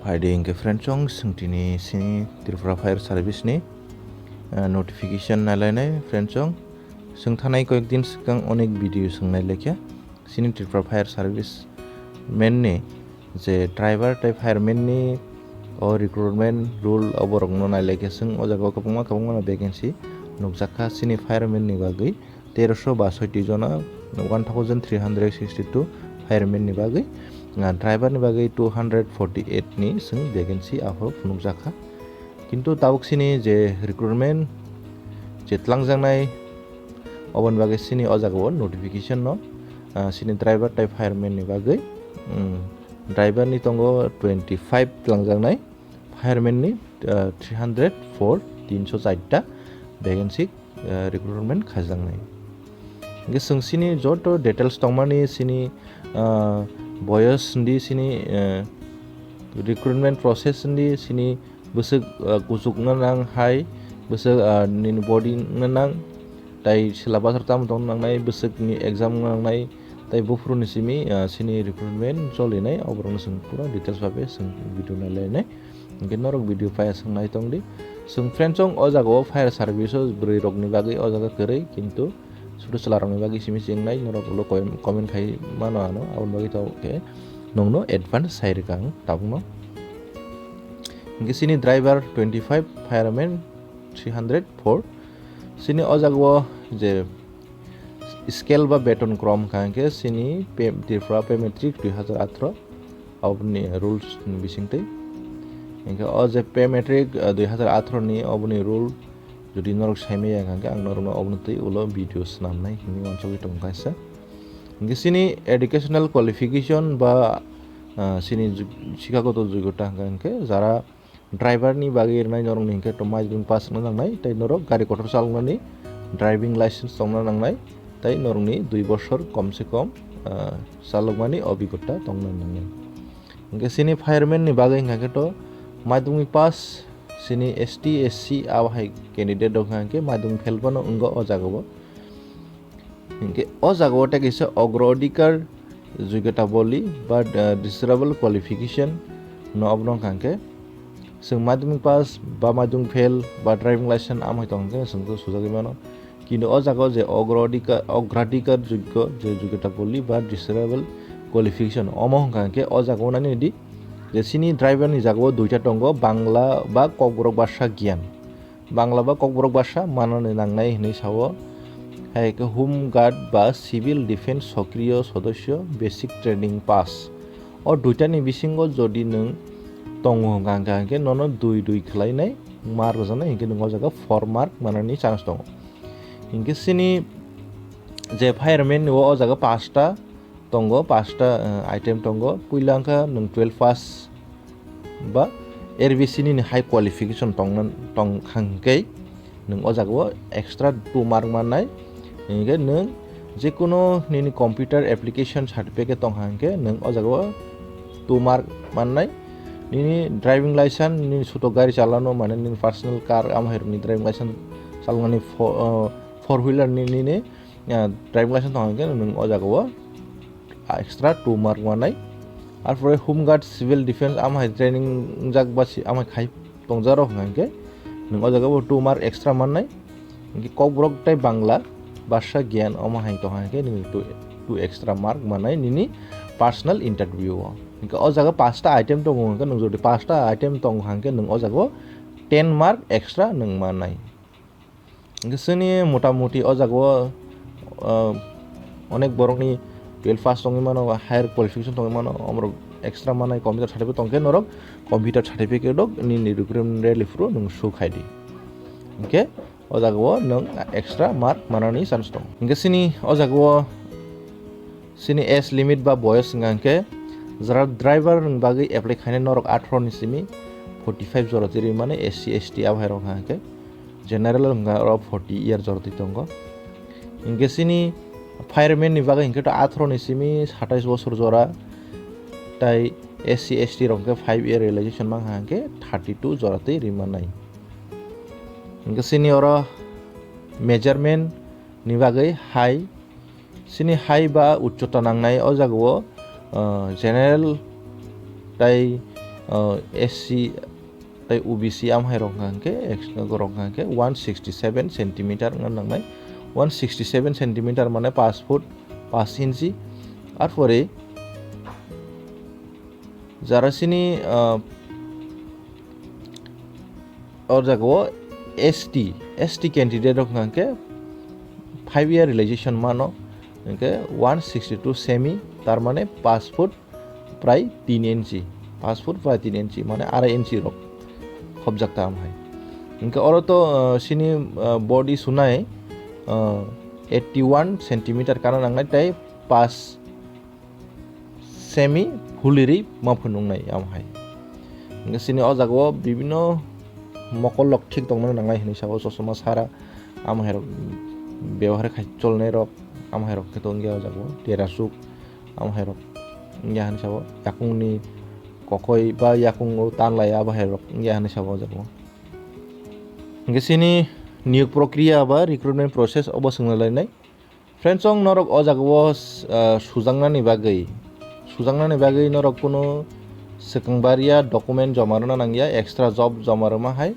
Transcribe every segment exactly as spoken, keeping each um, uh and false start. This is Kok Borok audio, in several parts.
Phaidi hingke friend chong, singtini sini Tripura Fire Service ni, eh, notification nalainai friend chong. Sing thanai koyek din sikang onek video sing nailekhe. Sini Tripura Fire Service men ni je driver tei fireman ni o recruitment rule o borok no nailekhe sing o jaga o kwbangma kwbangma no vacancy nukjakha sini fireman ni bagwi. Teroso basoi jona, one thousand three hundred sixty two fireman ni bagwi, ah, driver ni bagwi two hundred forty eight ni sing vacancy aphuru phunukjakha. Kintu tabuk sini je recruitment je tlangjaknai, oboni bagwi sini o jaga o notification no, ah, sini driver tei fireman ni bagwi, um, driver ni tongo twenty five tlangjaknai, fireman ni, ah, three hundred four, tinso charta vacancy, ah, recruitment khaijaknai. Hingke chwng sini joto details tongmani sini, ah, boyos hindi sini, ah, recruitment process hindi sini bwswk, ah, kuchukna nang hai, bwswk, ah, nini body wngna nang, tai syllabus rok tamo tongna nangnai, bwswkni exam wngna nangnai, tai buphuruni simi, ah, sini recruitment cholinai, oborokno chwng pura details bai chwng video nailainai. Hingke norok video paya chwng nai tongdi. Chwng friend chong o jaga o fire service o bwrwi rokni bagwi o jaga kwrwi, kintu sudu chwla rokni bagwi simi chwng nai norok ulo comment khai mano ano, aboni bagwi to khe nongno advance sai rwkha ang tabukno. Hingke sini driver twenty five, fireman three hundred four. Sini o jaga o je scale ba beton krom kha hingke sini pay, Tripura Pay Matrix dui hazar atharo oboni rules ni bisingtwi. Hingke o je Pay Matrix, ah, dui hazar atharo ni oboni rule jodi norok saimaya hingke ang norokno oboni twi ulo video swnamnai hinwi uansugwi tongo kaisa. Hingke sini educational qualification ba, ah, sini ju-, sikhagoto jogota hingka hingke jara driver ni bagwi rwnai norokni hingke to madhyamik pass wngna nangnai, tei norok gari kotor chaloknani driving license tongna nangnai, tei norokni dui bosor kom se kom, ah, chalokmani obigota tongna nangnai. Hingke sini fireman ni bagwi hingka khe to madhyamik pass, sini S T, S C abo hai candidate rok hingka khe madhyamik fail phano wngkha o jaga o. Hingke o jaga o tei kaisa ogro adhikar, jogota boli ba, ah, desirable qualification no obono hingka khe chwng madhyamik pass ba madhyamik fail ba driving license amhai tong khe chwng to sujagwi mano. Kintu o jaga o je ogro adhikar, ogradhikar jogyo je jogota boli ba desirable qualification omo hingka khe o jaga o nani di je sini driver ni jaga o duita tongo, Bangla ba Kokborok bhasha giyan. Bangla ba Kokborok bhasha manani nangnai hinwi sao, hai khe Home Guard ba Civil Defence sokriyo sodosyo basic training pass. O duitani bisingo jodi nwng tongo hwnkha hwnkha hwnkhe nono dui dui khwlainai mark rwjaknai, hinkhe nwng o jaga four mark manani chance tongo. Hinkhe sini je fireman ni o, o jaga pasta tongo, pasta, eh, item tongo. Puila wngkha nwng twelve pass ba R B C nini high qualification tongna, tong kha hwnkhe nwng o jaga o extra two mark mannai. Hinkhe nwng jekunu nini computer application certificate tong kha hwnkhe nwng o jaga o two mark mannai. Nini driving license, nini sutok gari chalano, mane nini personal car, amo hai rokni driving license chalmani fo-, eh, four wheeler ni nini, eh, driving license tong khe nwng o jaga o extra two mark mannai. Arpore Home Guard, Civil Defence, amo hai training wngjak ba si, amo hai khai tongjak rok hwnkha hwnkhe nwng o jaga o two mark extra mannai. Hinkhe Kokborok tei Bangla bhasha giyan omo hai tong kha hwnkhe nwng two, two extra mark mannai nini personal interview o. Hinkhe o jaga pasta item tongo hwnkhe nwng jodi pasta item tong kha hwnkhe nwng o jaga o ten mark extra nwng mannai. Hingke chini motamuti o jaga o, ah, onek borokni twelve pass tongwi mano, higher qualification tongwi mano, omorok extra manai computer certificate tongkhe norok computer certificate rok nini recruitment rally phuru nwng show khai di. Hingke o jaga o nwng extra mark manani chance tongo. Hingke chini o jaga o Chini age limit ba boyos wngkha hwnkhe, jara driver ni bagwi apply khainai norok atharo ni simi forty five jora twi rimani, S C, S T abo hai rok wngkha hwnkhe, general wngkha oro forty year jora twi tongo. Hwnkhe chini fireman ni bagwi hwnkhe to atharo ni simi satais bosor jora, tai S C, S T rok hwnkhe five year relaxation mankha hwnkhe thirty two jora twi rimanai. Hwnkhe chini oro measurement ni bagwi hai Chini hai ba uchchota nangnai o jagao, ah, general tai uh, S C tei O B C amhai rok hwnkha hwnkhe, ex-, rok hwnkha hwnkhe one sixty seven centimeter wngna nangnai. One sixty seven centimeter mane paanch foot paanch inchi. Arpore jara chini, uh, o jagao S T, S T candidate rok hwnkha hwnkhe five year relaxation mano, hwnkhe one sixty two semi, tar mane paanch foot prai tin inchi, paanch foot prai tin inchi, mane arai inchi rok khobjak ta amhai. Hwnkhe oro to, uh, chini, uh, body sunai, uh, eighty one centimeter kana nangnai tei paanch semi phuliri ma phunuknai amhai. Hwnkhe chini o jagao bibinno mokol rok thik tongmani nangnai hinwi sao, chosma sara amhai rok, bebohar khai cholnai rok amhai rok khe tongya o jagao, terasuk amhai rok wngya hinwi sao, yakungni kokoi ba yakungo tanlai amhai rok wngya hinwi sao o jagao. Hwnkhe chini niyok prokriya ba recruitment process obo swngna lainai. Friends, chwng norok o jagao, ah, sujaknani bagwi, sujaknani bagwi norok kunu swkang baria document joma rwna nangya, extra job joma rwma hai.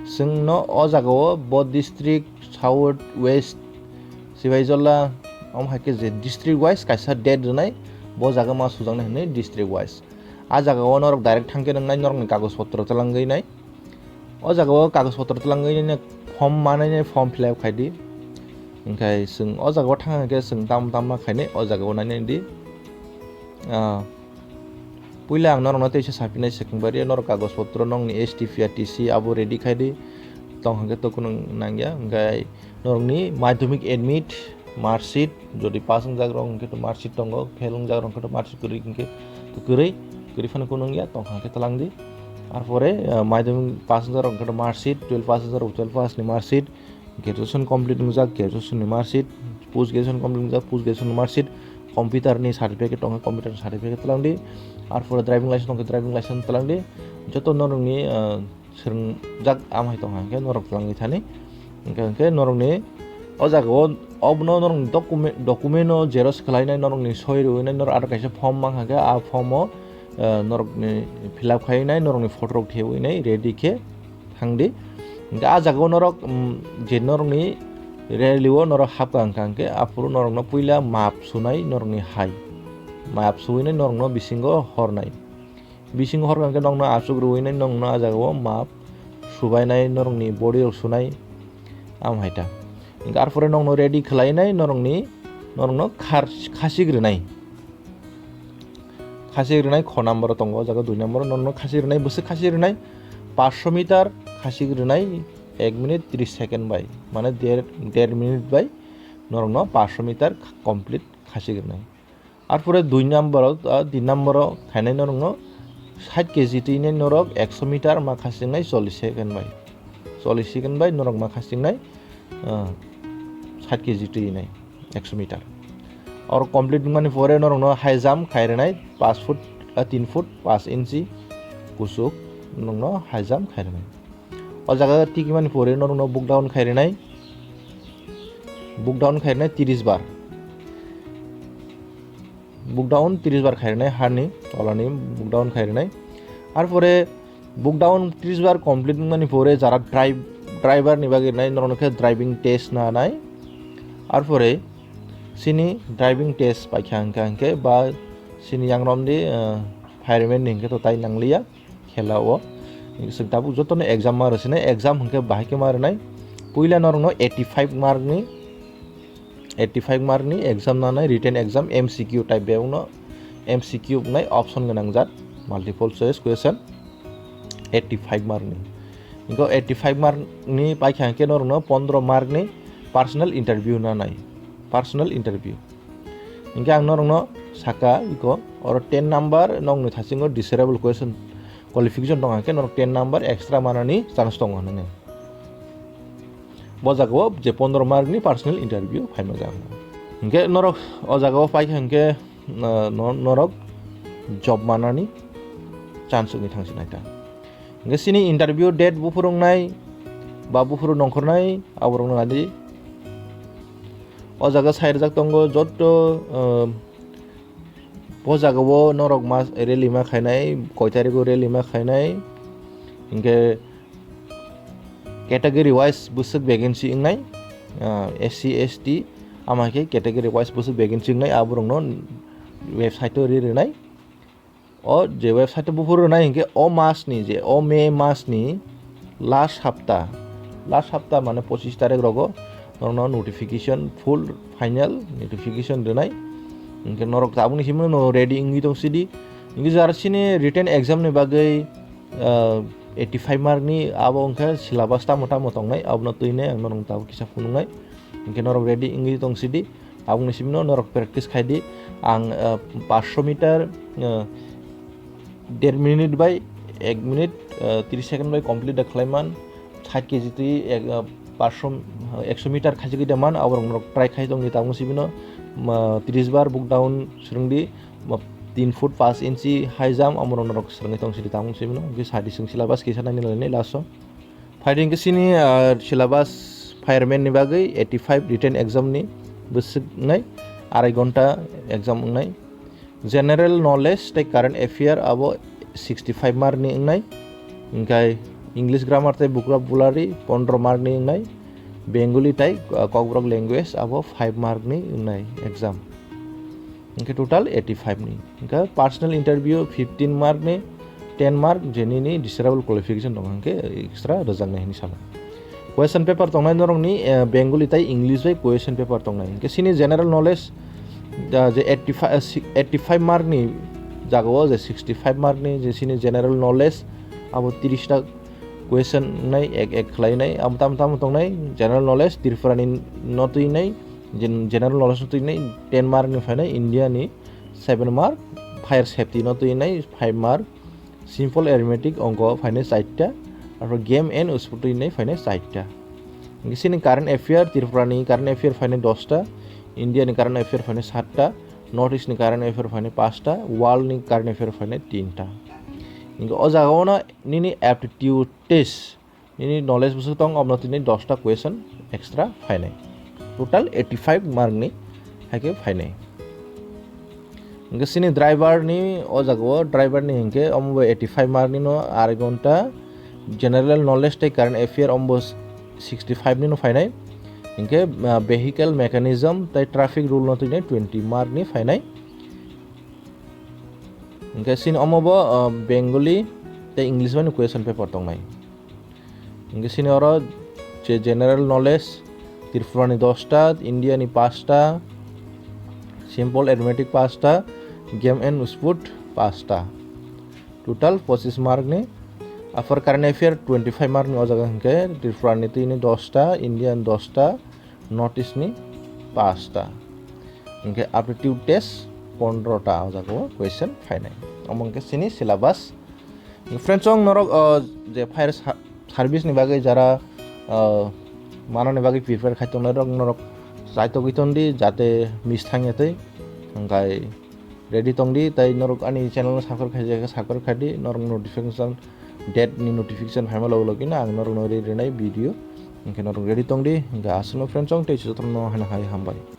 Chwngno o jagao bo district, South, West, Sibaijala, omo hai khe je district wise kaisa date rwnai, bo jaga ma sujaknai hwnwi district wise. A jagao norok direct thangkhe nwngnai norokni kagoj potro twlangwi nai. O jagao kagoj potro twlangwi nai form manai nai form fill up khai di. Hwnkhe chwng o jagao thang khe chwng tam tam ma khainai o jagao nainai di. Ah, puila ang norokno teisa sapinai swkang baria norok kagoj potro nokni S T P R T C abo ready khai di. Tong hwnkhe to kunu nangya, hwnkhe norokni madhyamik admit, marksheet, jodi pass wngjak rok hwnkhe to marksheet tongo, fail wngjak rok hwnkhe to marksheet kwrwi hwnkhe to kwrwi, kwrwi phano kunu wngya, tong hwnkhe twlang di. Arpore, ah, madhyamik pass wngjak rok hwnkhe to marksheet, twelve pass wngjak rok twelve pass ni marksheet, graduation complete wngjak, graduation ni marksheet, post graduation complete wngjak, post graduation ni marksheet, computer ni certificate tongkha, computer ni certificate twlang di. Arpore driving license tongkha, driving license twlang di. Joto norokni, ah, swrwngjak amhai tongkha hwnkhe norok twlangwi thani. Hwnkhe, hwnkhe norokni o jagao obono norokni document, document no xerox khwlainai, norokni soi rwinai, norok aro kaisa form mankha khe, a form o, eh, norokni fill up khainai, norokni photo rok thebwi nai ready khe thang di. Hwnkhe a jagao norok, mm, je norokni rally o norok hapkha hwnkha hwnkhe, aphuru norokno puila map sunai norokni hai. Map suinai norokno bisingo hornai. Bisingo horkha hwnkhe nokno achuk rwinai nokno a jagao map subainai norokni body rok sunai amhaita. Hwnkhe arpore nokno ready khwlainai norokni, norokno khar-, khasik rwnai. Khasik rwnai kho number o tongo, o jaga dui number o norokno khasik rwnai, bwswk khasik rwnai, paanch sho meter khasik rwnai ek minute tris second bai, mane der, der minute bai norokno paanch sho meter complete khasik rwnai. Arpore dui number o, ah, tin number o khainai norokno sait kg twi nai norok ekso meter ma khasik nai chollish second bai. Chollish second bai norok ma khasik nai, ah, sait kg twi nai ekso meter. Oro complete wngmani pore norokno high jump khai rwnai paanch foot, ah, tin foot paanch inchi kuchuk norokno high jump khai rwnai. O jaga tikimani pore norokno book down khai rwnai. Book down khai rwnai tris bar. Book down tris bar khai rwnai, harni tolani book down khai rwnai. Arpore book down tris bar complete wngmani pore jara drive, driver ni bagwi rwnai, norokno khe driving test nanai. Arpore chini driving test paikha hwnkha hwnkhe ba chini yangromdi, eh, fireman ni hwnkhe to tai nangliya. Khela o. Chwng tabuk jotono exam ma rwsinai, exam hwnkhe bahai khe ma rwnai. Puila norokno eighty five mark ni, eighty five mark ni exam nanai, written exam, M C Q type bebakno M C Q wngnai, option gwnang jat, multiple choice question, eighty five mark ni. Hwnkhe eighty five mark ni paikha hwnkhe norokno pondro mark ni personal interview nanai, personal interview. Hingke ang norokno saka iko, oro ten number nokni thasingo desirable question qualification tong hingke norok ten number extra manani chance tongo hinwi. Bo jagao je pondro mark ni personal interview phaima jago. Hingke norok o jagao paikha hingke, ah, no-, norok job manani chance wngwi thangsinai ta. Hingke chini interview date buphuru wngnai ba buphuru nongkhornai aborokno nadi. O jaga sai rijak tongo joto, ah, Bo jagao norok ma rally ma khainai, koi tarigo rally ma khainai, hinkhe category wise bwswk vacancy wngnai, ah, S C, S T, ama khe category wise bwswk vacancy wngnai, aborokno website o ri rwnai. O je website o buphuru rwnai hinkhe o mas ni je, o May mas ni last hapta, last hapta mane pochis tarik rogo norokno notification, full final notification rwnai. Hinkhe norok tabukni simi no ready wngwi tong sidi. Hinkhe jar chini written exam ni bagwi, ah, eighty five mark ni abo wngkha syllabus tamo tamo tongnai, abono twinai ang norok tabuk kisa phunuknai. Hinkhe norok ready wngwi tong sidi. Aboni simi no norok practice khai di. Ang, ah, paanch sho meter, ah, der minute bai ek minute, ah, tris second bai complete da khlai man. Sait kg twi ek, ah, paanch sho, ah, ek sho meter khaisagwi da man. Aborok norok try khai tong di, tabuk simi no, ma, tris bar book down swrwng di. Ma, tin foot paanch inchi high jump, amorok norok swrwngwi tong sidi, tabuk simi no. Hinkhe sadi swng syllabus kisa nani lainai last o. Phaidi hinkhe chini, ah, syllabus fireman ni bagwi eighty five written exam ni bwswk wngnai, arai ghonta exam wngnai. General knowledge tei current affair abo sixty five mark ni wngnai. Hinkhe English grammar tei vocabulary pondro mark ni wngnai. Bengali tei, ah, Kokborok language abo five mark ni wngnai exam. Hinkhe total eighty five ni. Hinkhe personal interview fifteen mark ni, ten mark je nini desirable qualification tongo hinkhe extra rwjaknai hinwi salo. Question paper tongnai norokni, eh, Bengali tei English bai question paper tongnai. Hinkhe chini general knowledge, ah, je eighty five, eh, si-, eighty five mark ni jagao je sixty five mark ni je chini general knowledge abo tris ta question wngnai, ek ek khlainai, abo tamo tamo tongnai, general knowledge Tripura ni no twinai, gen-, general knowledge no twinai, ten mark ni phainai, India ni seven mark, fire safety no twinai, five mark, simple arithmetic ongko phainai chairta, arpor game and sport twinai phainai chairta. Hinkhe chini current affair, Tripura ni current affair phainai dosta, India ni current affair phainai satta, North East ni current affair phainai pasta, world ni current affair phainai tinta. Hinkhe o jagao no nini aptitude test, nini knowledge bwswk tong, obono tini dosta question extra phainai. Total eighty five mark ni haikhe phainai. Hinkhe chini driver ni o jagao, driver ni hinkhe omo bo eighty five mark ni no arai ghonta, general knowledge tei current affair omo bo sixty five ni no phainai. Hinkhe, ah, vehicle mechanism tei traffic rule no twinai twenty mark ni phainai. Hinkhe chini omo bo, ah, Bengali tei English bai no question paper tongnai. Hinkhe chini oro je general knowledge, Tripura ni dosta, India ni pasta, simple arithmetic pasta, game and sport pasta. Total pochis mark ni. Arpor current affair twenty five mark ni o jaga hinkhe Tripura ni twi ni dosta, India ni dosta, North East ni pasta. Hinkhe aptitude test pondro ta o jaga o question phainai. Omo hinkhe chini syllabus. Friends, ang norok, uh, je fire sa-, service ni bagwi jara, uh, manani bagwi prepare khai tongnai rok norok chaitogwi tongdi jate miss thangya tei. Hinkhe ready tongdi, tei norok ani channel no subscribe khaijak khe subscribe khaidi, norok notification, date ni notification phaima logi logi no ang norok no ri rinai video. Hinkhe norok ready tongdi, hinkhe aswkno friends, ang tei jotono haino hai hambai.